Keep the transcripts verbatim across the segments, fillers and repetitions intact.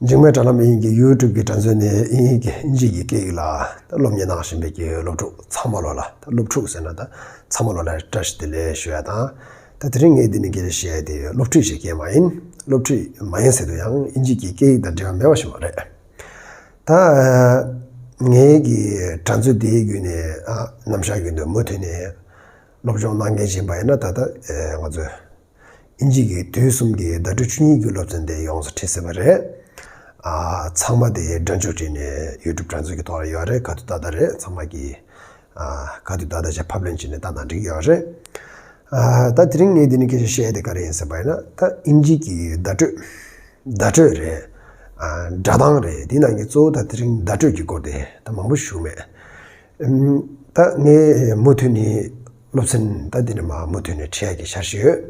འཇིགས་མེད་དྲ་ལམ་དབྱིན་ཡིག་གི་ཡུ་ཊུབ་ཀྱི་དྲ་མཛོད་ནས་དབྱིན་ཡིག་གི་དབྱིན་ཇི་ཡི་སྐད་ཡིག་ལ་ད་སློབ་གཉེར་གནང་བཞིན་པའི་གི་སློབ་ཕྲུག་ཚང་མ་ལོ་ལ། ད་སློབ་ཕྲུག་ཟེར་ན་ད་ཚང་མ་ལོ་ལ་བཀྲ་ཤིས་བདེ་ལེགས་ཞུ་ཡ་དང་། ད་དེ་རིང་ངས་འདི་ནས་སྐད་ཆ་བཤད་ཡ་དེ་སློབ་ཁྲིད་ཞིག་སྐད་མ་ཡིན། སློབ་ཁྲིད་མ་ཡིན་ཟེར་དུས་ཡང་དབྱིན་ཇི་གི་སྐད་ཡིག་དང་འབྲེལ་བ་མེད་པ་ཞིག་མ་རེད། ད་ངའི་གི་དྲ་མཛོད་དེའི་བརྒྱུད་ནས་ཨ་ནམ་ཞག་རྒྱུན་དུ་མུ་མཐུད་ནས་སློབ་སྦྱོང་གནང་མཁན་ཅིག་ཡིན་པ་ཡིན་ན། ད་ལྟ་ང་ཚོས་དབྱིན་ཇི་གི་དུས་གསུམ་གྱི་བརྡ་སྤྲོད་བཅུ་གཉིས་ཀྱི་སློབ་ཚན་དེ་ཡོངས་སུ་ཁྲིད་ཟིན་པ་རེད། ཨ་ཚང་མ་དེ་སྒྲ་འཇུག་བྲིས་ནས་ཡུ་ཊུབ་དྲ་མཛོད་ཀྱི་ཐོག་ལ་ཡོད་རེད། ག་དུས་ལྟ་ལྟ་རེད། ཚང་མ་གིས་ཨ་ག་དུས་ལྟ་ལྟ་བྱས་ཕབ་ལེན་བྱས་ནས་ལྟ་དང་འགྲིག་ཡོད་རེད། ཨ་ད་དེ་རིང་ངས་འདི་ནས་སྐད་ཆ་བཤད་ཡ་དེ་ག་རེ་ཡིན་ཟེར་བ་ཡིན་ན། ད་དབྱིན་ཇི་གི་བརྡ་སྤྲོད་བརྡ་སྤྲོད་རེད། ཨ་སྒྲ་གདངས་རེད། དེ་ནང་གི་གཙོ་བོ་ད་དེ་རིང་བརྡ་སྤྲོད་ཀྱི་སྐོར་དེ་ད་མང་པོ་ཞུ་མེད། ཨམ། ད་ངས་མུ་མཐུད་ནས་སློབ་ཚན་ད་འདི་ནས་མར་མུ་མཐུད་ནས་ཁྲིད་ཡག་གི་འཆར་གཞི་ཡོད།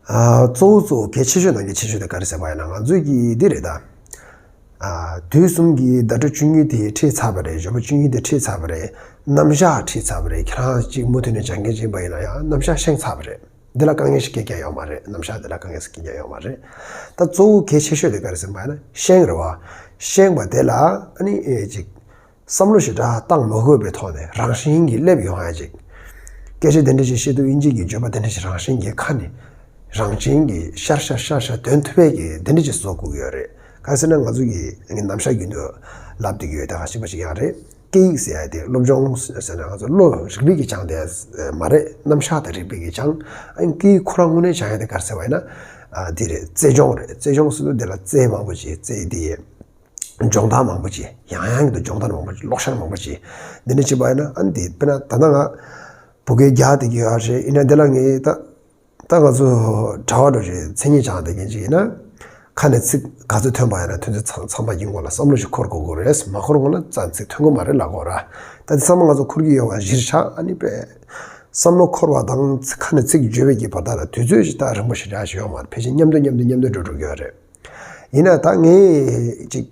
ཨ་གཙོ་བོ་གཙོ་བོ་གལ་ཆེ་ཤོས་ནང་གི་ཆེ་ཤོས་དེ་ག་རེ་ཟེར་བ་ཡིན་ན། ང་ཚོས་ཀྱི་འདི་རེད་ད། ཨ་དུས་གསུམ་གྱི་བརྡ་སྤྲོད་བཅུ་གཉིས་དེ་ཁྲིད་ཚར་བ་རེད། བརྗོད་པ་བཅུ་གཉིས་དེ་ཁྲིད་ཚར་བ་རེད། རྣམ་གཞག་ཁྲིད་ཚར་བ་རེད། ཁྱེད་རང་གཅིག་མུ་མཐུད་ནས་སྦྱང་མཁན་ཅིག་ཡིན་པ་ཡིན་ན་ཡང་རྣམ་གཞག་ཤེས་ཚར་བ་རེད། འདི་ལ་དཀའ་ངལ་ཞིག་སྐྱེ་རྒྱུ་ཡོད་མ་རེད། རྣམ་གཞག་འདི་ལ་དཀའ་ངལ་ཞིག་སྐྱེ་རྒྱུ་ཡོད་མ་རེད། ད་གཙོ་བོ་གལ་ཆེ་ཤོས་དེ་ག་རེ་ཟེར་བ་ཡིན་ན་ཤེས་རེད་བ། ཤེས་པ་དེ་ལ་ཨ་ནི་ཨེ་ཅིག་བསམ་བློ་ཞེ་དྲག་བཏང་མ་དགོས་པའི་ཐོག་ནས་རང་བཞིན་གྱིས་སླེབས་ཡོང་ཡ་ཅིག་སྐད་ཆ་དེ་འདྲ་ཞིག་བཤད་དུས་དབྱིན་ཇི་གི་བརྗོད་པ་དེ་འདྲ་ཞིག་རང་བཞིན་གྱིས་ཁ་ནས་རང་བཞིན་གྱིས་ཤར་ཤར་ཤར་ཤར་འདོན་ཐུབ་པའི་གི་དེ་འདྲ་ཞིག་བཟོ་དགོས་ཀྱི་ཡོད་རེད། ག་རེ་ཟེར་ན་ང་ཚོ་གི་རྣམ་གཞག་རྒྱུན་དུ་ལབ་བསྡད་ཀྱི་ཡོད། ད་ག་ཤེས་པ་ཞིག་ཡང་རེད། སྐད་ཡིག་ཟེར་ཡ་དེ་སློབ་སྦྱོང་ཟེར་ན་ང་ཚོ་བློ་རིག་པའི་གི་སྦྱང་དེ་མ་རེད། རྣམ་གཞག་དང་རིག་པའི་གི་སྦྱང་། ཨ་ནི་སྐད་ཡིག་ཁོ་རང་དངོས་གནས་སྦྱང་ཡ་དེ་ག་རེ་ཟེར་བ་ཡིན་ན། ཨ་དེ་རེད། རྩལ་སྦྱོང་རེད། རྩལ་སྦྱོང་ཟེར་དུས་དེ་ལ་རྩལ་མང་པོ་བྱེད། རྩལ་དེ་སྦྱོང་བརྡར་མང་པོ་བྱེད། ཡང་ཡང་གི་སྦྱོང་བརྡར་མང་པོ་བྱེད། ཀློག་ཤར་མང་པོ་བྱེད། འདི་འདྲ་བྱེད་པ་ཡིན་ན་ཨ་ནི་དེ་དཔེར་ན་ད་ལྟ་ང་བོད་སྐད་རྒྱག་བསྡད་ཀྱི་ཡོད་རེད། ཡིན་ན་འདི་ལ་ངས་ད་ད་ང་ཚོ་གྲྭ་པ་འདྲ་བོ་ཅིག་མཚན་ཉིད་སྦྱང་བསྡད་མཁན་ཅིག་ཡིན་ན། ཁ་ནས་ཚིག་ག་ཚོད་ཐོན་པ་ཡིན་ན་ཐོན་ཚོད་ཚང་ཚང་མ་ཡིན་དགོས་ལ་བསམ་བློ་ཞིག་འཁོར་དགོས་དགོས་རེད། མ་འཁོར་དགོས་ན་རྩ་ཚིག་ཐོན་གི་མ་རེད་ལབ་དགོས་ར། ད་དེ་ཚང་མ་ང་ཚོ་འཁོར་གྱི་ཡོད་པ་གཞིར་བཞག་ཨ་ནི་དཔེ་བསམ་བློ་འཁོར་བ་དང་ཁ་ནས་ཚིག་བརྗོད་པའི་གི་བར་ཐག་ལ་དུས་ཚོད་ཅིག་ད་རིང་པོ་ཞེ་དྲག་ཞིག་ཡོད་མ་རེད། ཕལ་ཆེར་མཉམ་དུ་མཉམ་དུ་མཉམ་དུ་འགྲོ་འགྲོ་གི་ཡོད་རེད། ཡིན་ན་ད་ངས་ཅིག་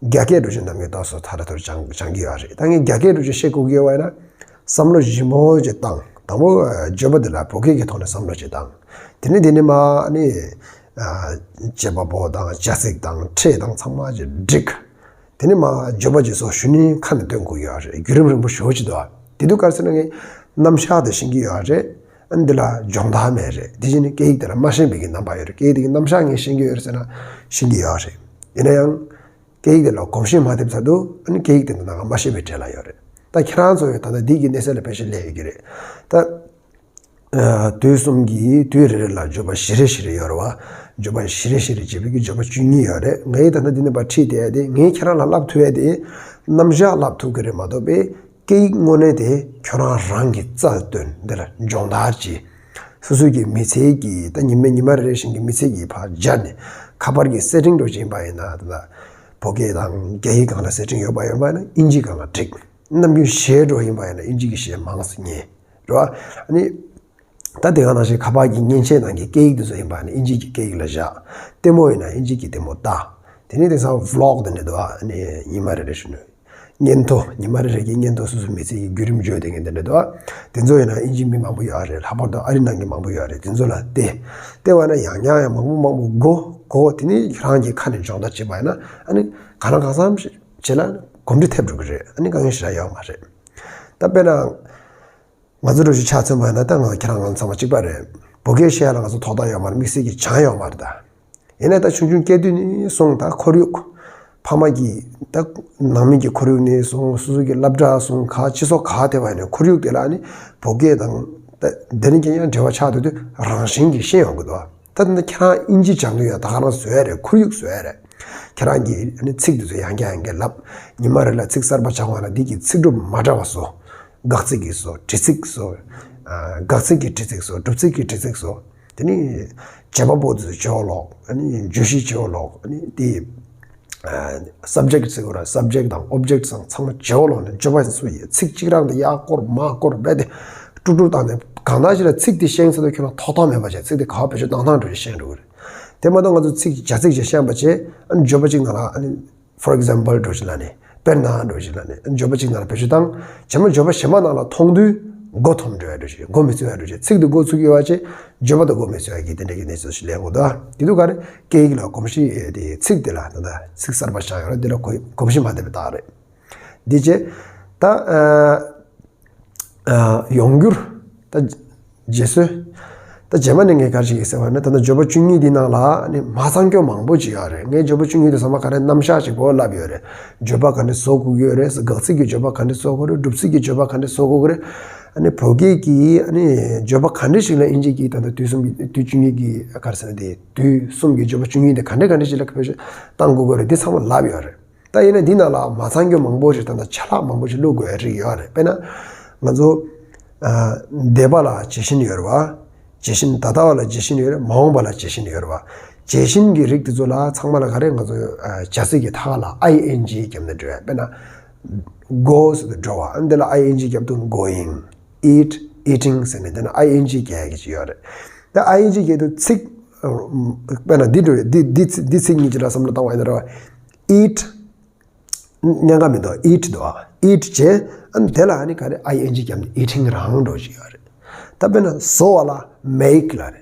རྒྱ་སྐད་འདྲ་བོ་ཅིག་ནམ་རྒྱུན་ཏོག་ཙམ་ཐ་རེ་ཐོ་རེ་སྦྱང་སྦྱང་གི་ཡོད་རེད། ད་ངས་རྒྱ་སྐད་འདྲ་བོ་ཅིག་བཤད་དགོས་ཀྱི་ཡོད་པ་ཡིན་ན་བསམ་བློ་ཞིབ་མོ་ཅིག་བཏང་། དང་པོ་བརྗོད་པ་འདི་ལ་བོད་སྐད་ཀྱི་ཐོག་ནས་བསམ་བློ་ཅིག་བཏང་། དེ་ནས་དེ་ནས་མར་ཨ་ནི་ཨ་བྱེད་པ་པོ་དང་བྱ་ཚིག་དང་ཕྲད་དང་ཚང་མ་ཅིག་བསྒྲིགས། དེ་ནས་མར་བརྗོད་པ་ཅིག་སོགས་ཞུ་ནས་ཁ་ནས་འདོན་དགོས་ཀྱི་ཡོད་རེད། བརྒྱུད་རིམ་རིང་པོ་ཞེ་པོ་ཅིག་འདུག་ཨ། དེ་དུས་ག་རེ་ཟེར་ན་ངས་རྣམ་གཞག་དེ་ཤེས་ཀྱི་ཡོད་རེད། ཨ་ནི་འདི་ལ་སྦྱོང་བརྡར་མེད་རེད། དེ་བཞིན་ནི་སྐད་ཡིག་དེ་ལ་མ་ཤེས་པའི་གི་རྣམ་པ་ཡོད་རེད། སྐད་ཡིག་དེ་གི་རྣམ་གཞག་ངས་ཤེས་ཀྱི་ཡོད་རེད་ཟེར་ན་ཤེས་ཀྱི་ཡོད་རེད། ཡིན་ན་ཡང་སྐད་ཡིག་དེ་ལ་གོམས་གཤིས་མ་ཐེབས་ཚར་དུས་ཨ་ནི་སྐད་ཡིག་དེ་འདི་ནང་མ་ཤེས་པའི་གྲས་ལ་ཡོད་རེད། ད་ཁྱེད་རང་ཚོ་ཡང་ད་ལྟ་འདི་གི་གནས་ཚད་ལ་ཕལ་ཆེར་སླེབས་ཡོད་ཀྱི་རེད། ད་ཨ་དུས་གསུམ་གྱི་དུས་རེ་རེ་ལ་བརྗོད་པ་བཞི་རེ་བཞི་རེ་ཡོད་རེད་བ། བརྗོད་པ་བཞི་རེ་བཞི་རེ་བྱས་པའི་གི་བརྗོད་པ་བཅུ་གཉིས་ཡོད་རེད། ངས་ད་ལྟ་འདི་ནས་ཕར་ཁྲིད་བསྡད་ཡ་དེ་ངས་ཁྱེད་རང་ལ་བསླབ་ཐུབ་ཡ་དེ་རྣམ་གཞག་བསླབ་ཐུབ་ཀྱི་རེད་མ་གཏོགས་པའི་སྐད་ཡིག་དངོས་གནས་དེ་ཁྱོད་རང་རང་གི་རྩལ་བཏོན། འདི་ལ་སྦྱོང་བརྡར་གྱིས། སོ་སོའི་གི་མི་ཚེ་གི་ད་ཉི་མ་ཉི་མ་རེ་རེ་བཞིན་གྱི་མི་ཚེ་གི་ཕར་སྦྱར་ནས། ཁ་པར་གྱི་སེ་ཊིང་འདྲ་བོ་ཅིག་ཡིན་པ་ཡིན་ན། ད་ལྟ་བོད་སྐད་དང་རྒྱ་ཡིག་སྒང་ལ་སེ་ཊིང་ཡོད་པ་ཡོད་པ་ཡིན་ན་དབྱིན་ཇི་སྒང་ལ་བསྒྲིགས། ནམ་རྒྱུན་གཞས་འདྲ་བོ་ཡིན་པ་ཡིན་ན་དབྱིན་ཇི་གི་གཞས་མང་ཙམ་ཉན། རེད་བ། ཨ་ནི་ད་དེ་ག་ནང་བཞིན་ཁ་པར་གྱི་མཉེན་ཆས་ནང་གི་སྐད་ཡིག་དེ་ཚོ་ཡིན་པ་ཡིན་ན་དབྱིན་ཇི་གི་སྐད་ཡིག་ལ་བཞག། ལྟད་མོ་ཡིན་ན་དབྱིན་ཇི་གི་ལྟད་མོ་ལྟ། དེ་ནས་དེང་སང་བི་ལོག་དེ་འདྲ་འདུག་ཨ། ཨ་ནི་ཉི་མ་རེ་རེ་བཞིན་བརྙན་ཐུང་། ཉི་མ་རེ་རེ་གི་བརྙན་ཐུང་སོ་སོའི་མི་ཚེ་གི་བརྒྱུད་རིམ་བརྗོད་བསྡད་མཁན་དེ་འདྲ་འདུག་ཨ། དེ་ཚོ་ཡིན་ན་དབྱིན་ཇི་མི་མང་པོ་ཡོད་རེད། ལྷག་པར་དུ་ཨ་རི་ནང་གི་མང་པོ་ཡོད་རེད། དེ་ཚོ་ལ་བལྟས། བལྟས་པ་ན་ཡང་ཡང་ཡང་མང་པོ་མང་པོ་གོ་གོ། དེ་ནས་རང་གི་ཁ་ནས་སྦྱོང་བརྡར་བྱེད་པ་ཡིན་ན་ཨ་ནི་གང་ལ་གང་འཚམ་བྱས་ལ་གོམས་འདྲིས་ཐེབས་འགྲོ་གི་རེད། ཨ་ནི་དཀའ་ངལ་ཞེ་དྲག་ཡོད་མ་རེད། ད་དཔེར་ན། ང་ཚོ་འདྲ་བོ་ཅིག་ཆ་མཚོན་པ་ཡིན་ན་ད་ང་ཁྱེད་རང་ང་ཚང་མ་གཅིག་པ་རེད། བོད་སྐད་བཤད་ཡ་ལ་ང་ཚོ་ཐོག་མཐའ་ཡོད་མ་རེད། དམིགས་བསལ་གྱི་སྦྱང་ཡོད་མ་རེད་ད། ཡིན་ན་ད་ཆུང་ཆུང་སྐྱེས་དུས་ནས་བཟུང་ད་ཁོར་ཡུག་ཕ་མ་གི་ད་ནང་མི་གི་ཁོར་ཡུག་ནས་བཟུང་། སོ་སོ་གི་སློབ་གྲྭ་སོང་ག་སྤྱི་ཚོགས་ག་དེ་བ་ཡིན་ན་ཁོར་ཡུག་དེ་ལ་ནི་བོད་སྐད་དང་ད་དེ་ནས་ཀྱང་ཡང་འབྲེལ་བ་ཆགས་འདུག་དུས་རང་བཞིན་གྱིས་ཤེས་ཡོང་གི་འདུག་ད་ད་ཁྱེད་རང་དབྱིན་ཇི་སྦྱང་དུས་ཡང་ད་ག་རང་བཟོ་ཡ་རེད། ཁོར་ཡུག་བཟོ་ཡ་རེད། ཁྱེད་རང་གིས་ཨ་ནི་ཚིག་འདི་ཚོ་ཡང་བསྐྱར་ཡང་བསྐྱར་ལབ། ཉི་མ་རེ་ལ་ཚིག་གསར་པ་སྦྱང་བ་ལ་འདི་གི་ཚིག་གྲུབ་མ་འདྲ་བ་བཟོ། དགག་ཚིག་གི་བཟོ། དྲི་ཚིག་བཟོ། ཨ་དགག་ཚིག་གི་དྲི་ཚིག་བཟོ། སྒྲུབ་ཚིག་གི་དྲི་ཚིག་བཟོ། དེ་ནི་བྱེད་པ་པོ་འདི་ཚོ་བྱེད་པ་ལོག་ཨ་ནི་བརྗོད་གཞི་བྱེད་པ་ལོག་ཨ་ནི་དེ་ཨ་སབ་ཇེག་ཟེར་དགོས་ར། སབ་ཇེག་དང་ཨོབ་ཇེག་ཚང་ཚང་མ་བྱེད་པ་ལོག་ནས་བརྗོད་པ་ཚོ་ཡི་ཚིག་གཅིག་རང་དེ་ཡར་བསྐོར་མར་བསྐོར་རྦད་དེ་དཀྲུག་དཀྲུག་བཏང་ནས་གང་ལྟར་ཞིག་ལ་ཚིག་དེ་ཤེས་ཚར་དུས་ཁྱོད་རང་ཐོགས་ཐོགས་མེད་པ་བྱས་ཚིག་དེ་ག་པར་བེད་སྤྱོད་བཏང་སྟངས་འདྲ་ཞིག་ཤེས་འགྲོ་གི་རེད། དེ་མ་གཏོགས་ང་ཚོ་ཚིག་བྱ་ཚིག་ཅིག་ཤེས་པ་བྱས། ཨ་ནི་བརྗོད་པ་གཅིག་ནང་ལ་ཨ་ནི་for example འདྲ་ཞིག་ལ་ནི། དཔེར་ན་འདྲ་ཞིག་ལ་ནི། ཨ་ནི་བརྗོད་པ་གཅིག་ནང་ལ་བེད་སྤྱོད་བཏང་། རྗེས་མ་བརྗོད་པ་གཞན་པ་ནང་ལ་མཐོང་དུས་ མགོ་འཐོམས་འགྲོ་ཡ་འགྲོ་ཞིག་མགོ་མི་ཚོས་ཡ་འགྲོ་ཞིག་ཚིག་དེ་མགོ་ཚུགས་ཡོད་པ་ཅེ་བརྗོད་པ་དང་མགོ་མི་ཚོས་ཡ་གི་དེ་འདྲ་གི་གནས་ཚུལ་ཞིག་ལས་འགོ་དོ། དེ་དུས་ག་རེ་སྐད་ཡིག་ལ་གོམས་གཤིས་དེ་ཚིག་དེ་ལ་ད་ལྟ་ཚིག་གསར་པ་ཤར་ཡོད་རེད། དེ་ལ་གོམས་གཤིས་མ་བདེ་བའི་རྟགས་རེད། འདི་བྱས། ད་ཨ་ཨ་ཡོང་འགྱུར། ད་རྗེས་སུ། ད་རྗེས་མ་ནས་ངས་ག་རེ་ཞིག་ཟེར་བ་ན་ད་ལྟ་བརྗོད་པ་བཅུ་གཉིས་འདི་ནང་ལ་ནི་མ་ཚང་སྐྱོ་མང་པོ་ཅིག་ཡོད་རེད། ངས་བརྗོད་པ་བཅུ་གཉིས་དེ་ཚང་མ་ག་རེ་རྣམ་གཞག་ཅིག་པོ་ལབ་ཡོད་རེད། བརྗོད་པ་ག་འདྲ་བཟོ་དགོས་ཀྱི་ཡོད་རེད། དགག་ཚིག་གི་བརྗོད་པ་ག་འདྲ་བཟོ་དགོས་རེད། སྒྲུབ་ཚིག་གི་བརྗོད་པ་ག་འདྲ་བཟོ་དགོས་ཀྱི་རེད། ཨ་ནི་བོད་སྐད་ཀྱི་ཨ་ནི་བརྗོད་པ་ག་འདྲ་ཞིག་ལ་དབྱིན་ཇི་གི་ད་ལྟ་དུས་གསུམ་གྱི་དུས་བཅུ་གཉིས་ཀྱི་ག་རེ་ཟེར་ན་དེ་དུས་གསུམ་གྱི་བརྗོད་པ་བཅུ་གཉིས་དེ་ག་འདྲ་ག་འདྲ་ཞིག་ལ་བེད་སྤྱོད་བཏང་དགོས་ཀྱི་རེད། འདི་ཚང་མ་ལབ་ཡོད་རེད། ད་ཡིན་ན་འདི་ནང་ལ་མ་ཚང་རྒྱུ་མང་པོ་ཞིག་དང་ཆ་ལག་མང་པོ་ཞིག་བླུག་དགོས་ཡ་རིགས་ཡོད་རེད། དཔེར་ན། ང་ཚོ། ཨ། འདས་པ་ལ་བྱེད་བཞིན་ཡོད་རེད་བ། བྱེད་བཞིན་ད་ལྟ་བ་ལ་བྱེད་བཞིན་ཡོད་རེད། མ་འོངས་པ་ལ་བྱེད་བཞིན་ཡོད་རེད་བ། བྱེད་བཞིན་གྱི་རིགས་དེ་ཚོ་ལ་ཚང་མ་ལ་ག་རེ་ང་ཚོ་ཨ། བྱ་ཚིག་གི་མཐའ་ལ་ing བརྒྱབ་ནས་འགྲོ་ཡ། དཔེར་ན། go ཟེར་དུས་འགྲོ་བ། ཨ་ནི་དེ་ལ་ing བརྒྱབ་དུས་going། eat, eating ཟེར་ནས་དེ་ན་ing རྒྱག་ཡ་གི་ཅིག་ཡོད་རེད། ད་ing རྒྱག་དུས་ཚིག་དཔེར་ན་འདི་འགྲོ་འདི་འདི་འདི་ཚིག་གཉིས་ཀྱི་ལ་བསམ་བློ་བཏང་བ་ཡིན་ན་རེད་བ། eat སྙན་ངག་མི་འདུག eat འདུག eat བྱས། ཨ་ནི་དེ་ལ་ཨ་ནི་ག་རེ་ing བརྒྱབ་ནས་eating རང་འགྲོ་ཅིག་ཡོད་རེད། ད་དཔེར་ན་བཟོ་བ་ལ་make ལབ་རེད།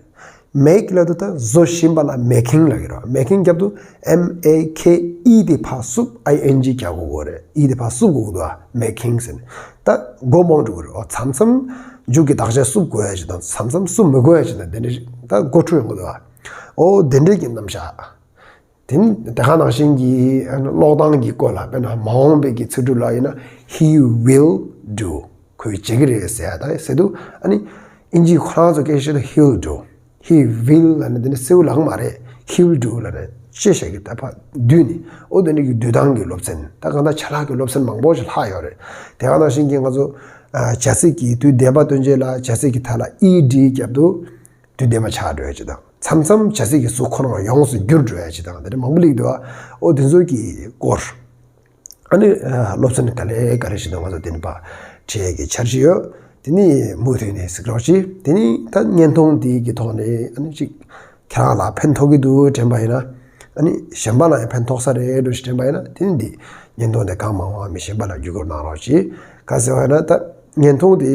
make ལབ་དུས་ད་བཟོ་བཞིན་པ་ལ་making ལབ་ཀྱི་རེད། making བརྒྱབ་དུས་M A K E དེ་ཕར་བསུབ་ing རྒྱག་དགོས་ཀྱི་རེད། E དེ་ཕར་བསུབ་དགོས་ཀྱི་འདུག making ཟེར་ནས། ད་མགོ་རྨོངས་འགྲོ་གི་རེད། འོ་མཚམས་མཚམས་མཇུག་གི་དག་ཆ་བསུབ་དགོས་ཡ་ཅིག་དང་མཚམས་མཚམས་བསུབ་མི་དགོས་ཡ་ཅིག་དང་དེ་འདྲ་ཞིག་ད་མགོ་འཁྲུལ་ཡོང་གི་འདུག་འོ་དེ་འདྲའི་གི་རྣམ་གཞག་དེ་ནི་དེ་ག་ནང་བཞིན་གྱི་ཨ་ནི་ཀློག་སྟངས་ཀྱི་སྐོར་ལ། དཔེར་ན་མ་འོངས་པའི་གི་ཚིག་འབྲུ་ལ་ཡིན་ན། he will do ཁོས་བྱེད་ཀྱི་རེད་ཟེར་ཡ་ད་ཟེར་དུས། ཨ་ནི་ཨིན་ཇི་ཁོ་རང་ཚོ་སྐད་བཤད་དུས་he'll do he will ལབ་ནས་དེ་ནི་སེའུ་ལག་མ་རེད། he'll do ལབ་ནས་ཅི་བཤད་ཀྱི་ད་ཕར་བསྡུས་ནས། ཨོ་དེ་འདྲ་གི་བསྡུས་སྟངས་ཀྱི་སློབ་ཚན། ད་གང་ལྟར་ཆ་ལག་གི་སློབ་ཚན་མང་པོ་ཞིག་ལྷག་ཡོད་རེད། དེ་ག་ནང་བཞིན་གྱི་ང་ཚོ་ཨ་བྱ་ཚིག་གི་དུས་འདས་པ་སྟོན་བྱེད་ལ་བྱ་ཚིག་གི་མཐའ་ལ་ed བརྒྱབ་དུས། དུས་འདས་པ་ཆགས་འགྲོ་ཡ་ཅིག་དང་། མཚམས་མཚམས་བྱ་ཚིག་གི་གཟུགས་ཁོ་རང་ཡོངས་སུ་འགྱུར་འགྲོ་ཡ་ཅིག་དང་། དེ་འདྲ་མང་པོ་སླེབས་འདུག་ཨོ་དེ་ཚོ་གི་སྐོར། ཨ་ནི་སློབ་ཚན་ག་ལེ་ག་ལེ་ཞིག་དང་ང་ཚོ་དེ་ནི་ཕར་ཁྲིད་ཡ་གི་འཆར་གཞི་ཡོད། དེ་ནི་མུ་མཐུད་ནས་གཟིགས་རོགས་གྱིས། དེ་ནི་ད་བརྙན་ཐུང་འདི་གི་ཐོག་ནས་ཨ་ནི་ཅིག་ཁྱེད་རང་ལ་ཕན་ཐོགས་ཀྱི་འདུག་དྲན་པ་ཡིན་ན། ཨ་ནི་གཞན་པ་ལ་ཡང་ཕན་ཐོགས་ས་རེད་འགྲོ་ཞིག་དྲན་པ་ཡིན་ན། དེ་ནི་འདི་བརྙན་ཐུང་དེ་གང་མང་མང་མི་གཞན་པ་ལ་བརྒྱུད་སྐུར་གནང་རོགས་གྱིས། ག་ཟེར་བ་ཡིན་ན་ད་བརྙན་ཐུང་དེ།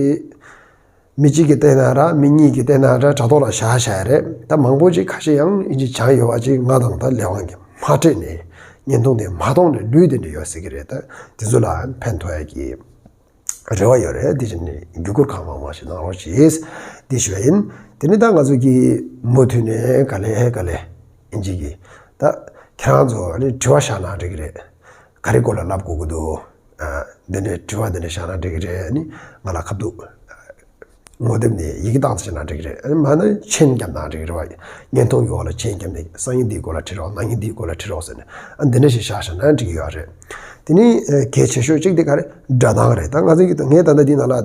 མི་གཅིག་གིས་བལྟས་ན་ར། མི་གཉིས་ཀྱིས་བལྟས་ན་ར། དྲ་ཐོག་ལ་བཞག་བཞག་ཡ་རེད། ད་མང་པོ་ཅིག་ཁ་ཤས་ཡང་ཨིན་ཇི་སྦྱང་ཡོད་པ་ཅིག་ང་དང་ད་ལས་དབང་གིས་མ་སྤྲད་ནས། བརྙན་ཐུང་དེ་མ་མཐོང་ནས་ལུས་དེ་འདྲ་ཡོད་སྲིད་ཀྱི་རེད། ད་དེ་ཚོ་ལ་ཕན་ཐོགས་ཡ་གི་རེ་བ་ཡོད་རེད། དེ་བཞིན་ནི་བརྒྱུད་སྐུར་གང་མང་མང་ཞིག་གནང་རོགས་གྱིས། འདི་ཞུ་བ་ཡིན། དེ་ནི་ད་ང་ཚོ་གི་མུ་མཐུད་ནས་ག་ལེ་ག་ལེ་ཨིན་ཇི་གི། ད་ཁྱེད་རང་ཚོ་ནི་དྲི་བ་བཞག་ན་འགྲིག་གི་རེད། ག་རེ་སྐོར་ལ་ལབ་དགོས་ཀྱི་འདུག་ཨ། འདི་འདྲའི་དྲི་བ་འདི་འདྲ་བཞག་ན་འགྲིག་གི་རེད། ནི་ང་ལ་ཁ་ཐུག་ངོ་དེབ་ནས་ཡི་གེ་བཏང་ཙམ་བྱས་ན་འགྲིག་གི་རེད། ཨ་ནི་མ་ན་མཆན་བརྒྱབ་ན་འགྲིག་གི་རེད་བ། བརྙན་ཐུང་གི་འོག་ལ་མཆན་བརྒྱབ་ནས་སང་ཉིན་འདིའི་སྐོར་ལ་བྲིས་རོགས། གནངས་ཉིན་འདིའི་སྐོར་ལ་བྲིས་རོགས་ཟེར་ནས། ཨ། འདི་འདྲ་ཞིག་བཞག་བཞག་ན་འགྲིག་གི་ཡོད་རེད། དེ་ནི་གལ་ཆེ་ཤོས་གཅིག་དེ་ག་རེ། སྒྲ་གདངས་རེད། ད་ང་ཚོ་གི་ངས་ད་ལྟ་འདི་ནང་ལ་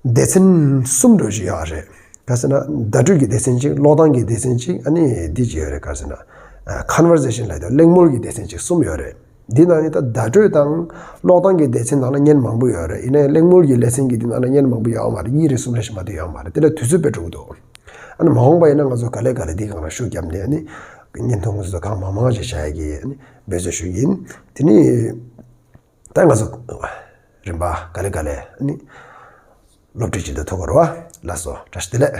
སྡེ་ཚན་གསུམ་འདྲ་ཞིག་ཡོད་རེད། ག་ཟེར་ན་བརྡ་སྤྲོད་ཀྱི་སྡེ་ཚན་གཅིག་ཀློག་སྟངས་ཀྱི་སྡེ་ཚན་གཅིག་ཨ་ནི་འདི་གཅིག་ཡོད་རེད། ག་ཟེར་ན་ཨ། conversation ལབ་དུས་གླེང་མོལ་གྱི་སྡེ་ཚན་གཅིག་གསུམ་ཡོད་རེད། འདི་ནང་ནས་ད་བརྡ་སྤྲོད་དང་ཀློག་སྟངས་ཀྱི་སྡེ་ཚན་ནང་ལ་བརྙན་མང་པོ་ཡོད་རེད། ཡིན་ནའི་གླེང་མོལ་གྱི་སྡེ་ཚན་གྱི་འདི་ནང་ལ་བརྙན་མང་པོ་ཡོད་མ་རེད། གཉིས་རེ་གསུམ་རེ་ཞིག་མ་གཏོགས་ཡོད་མ་རེད། དེ་ལ་དུས་ཚོད་དཔེ་འགྲོ་གི་འདུག་ཨ་ནི་མ་འོངས་པ་ཡིན་ན་ང་ཚོ་ག་ལེ་ག་ལེ་འདི་སྒང་ལ་ཤུགས་བརྒྱབ་ནས་ཨ་ནི་བརྙན་ཐུང་ཚོ་གང་མང་མང་ཞིག་བྱ་ཡ་གི་ཨ་ནི་འབད་རྩོལ་ཞུ་གི་ཡིན། དེ་ནི། ད་ང་ཚོ་རིམ་པ་ག་ལེ་ག་ལེ་ནི་སློབ་ཁྲིད་བྱེད་དུ་ཐུག་གི་རེད་བ། ལགས་སོ། བཀྲ་ཤིས་བདེ་ལེགས།